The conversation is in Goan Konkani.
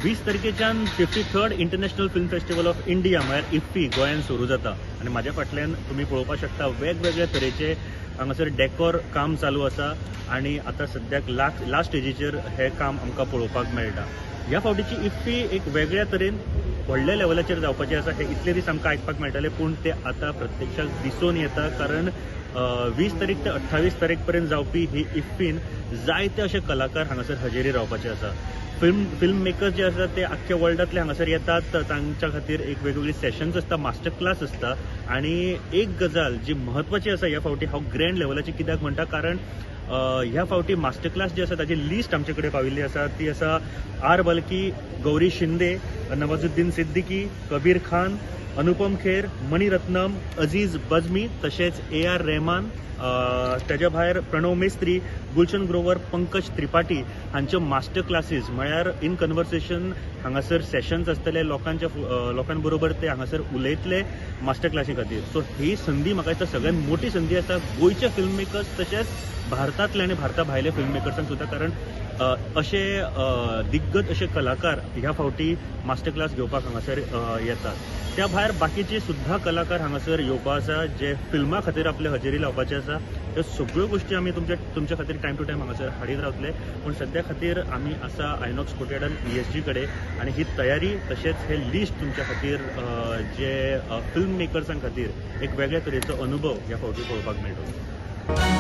20 तारखेच्यान 53rd international film festival of India म्हळ्यार इफ्फी गोंयान सुरू जाता आनी म्हाज्या फाटल्यान तुमी पळोवपाक शकता वेगवेगळ्या तरेचे हांगासर डेकोर काम चालू आसा आनी आतां सद्याक लास्ट स्टेजीचेर हें काम आमकां पळोवपाक मेळटा. ह्या फावटीची इफ्फी एक वेगळ्या तरेन व्हडल्या लेवलाचेर जावपाचें आसा हें इतले दीस आमकां आयकपाक मेळटालें, पूण तें आतां प्रत्यक्षात दिसून येता. कारण 20 तारीख ते 28 तारीख पर्यंत जावपी ही इफ्फीन जायते अशे कलाकार हांगासर हजेरी रावपाचे आसा. फिल्म मेकर्स जे आसात ते आख्ख्या वर्ल्डांतले हांगासर येतात, तांच्या खातीर एक वेगवेगळी सेशन्स आसता, मास्टर क्लास आसता. आनी एक गजाल जी म्हत्वाची आसा ह्या फावटी हांव ग्रँड लेवलाची कित्याक म्हणटा, कारण ह्या फावटी मास्टर क्लास जी आसा ताची लिस्ट आमचे कडेन पाविल्ली आसा. ती आसा आर बल्की, गौरी शिंदे, नवाजुद्दीन सिद्दीकी, कबीर खान, अनुपम खेर, मणिरत्नम, अजीज बजमी, तशेंच ए आर रेहमान, ताज्या भायर प्रणव मेस्त्री, गुलशन ग्रोवर, पंकज त्रिपाठी हांच्यो मास्टर क्लासीस म्हळ्यार इन कन्वर्सेशन हांगासर सेशन्स आसतले, लोकां बरोबर ते हांगासर उलयतले मास्टर क्लासी खातीर. सो ही संदी म्हाका दिसता सगळ्यात मोठी संदी आसा गोंयचे फिल्म मेकर्स तशेंच भारतांतले आनी भारता भायले फिल्म मेकर्सांक सुद्दां, कारण अशे दिग्गज अशे कलाकार ह्या फावटी मास्टर क्लास घेवपाक हांगासर येतात. त्या भायर बाकीचे सुद्दां कलाकार हांगासर येवपा आसा जे फिल्मा खातीर आपले हजेरी लावपाचे आसा. ह्यो सगळ्यो गोश्टी आमी तुमच्या खातीर टायम टू टायम हांगासर हाडीत रावतले. पूण सद्या खातीर आमी आसा आयनॉक्स कोर्टयार्डान ESG कडेन आनी ही तयारी तशेंच हे लिस्ट तुमच्या खातीर जे फिल्म मेकर्सां खातीर एक वेगळ्या तरेचो अनुभव ह्या फावटी पळोवपाक मेळटलो.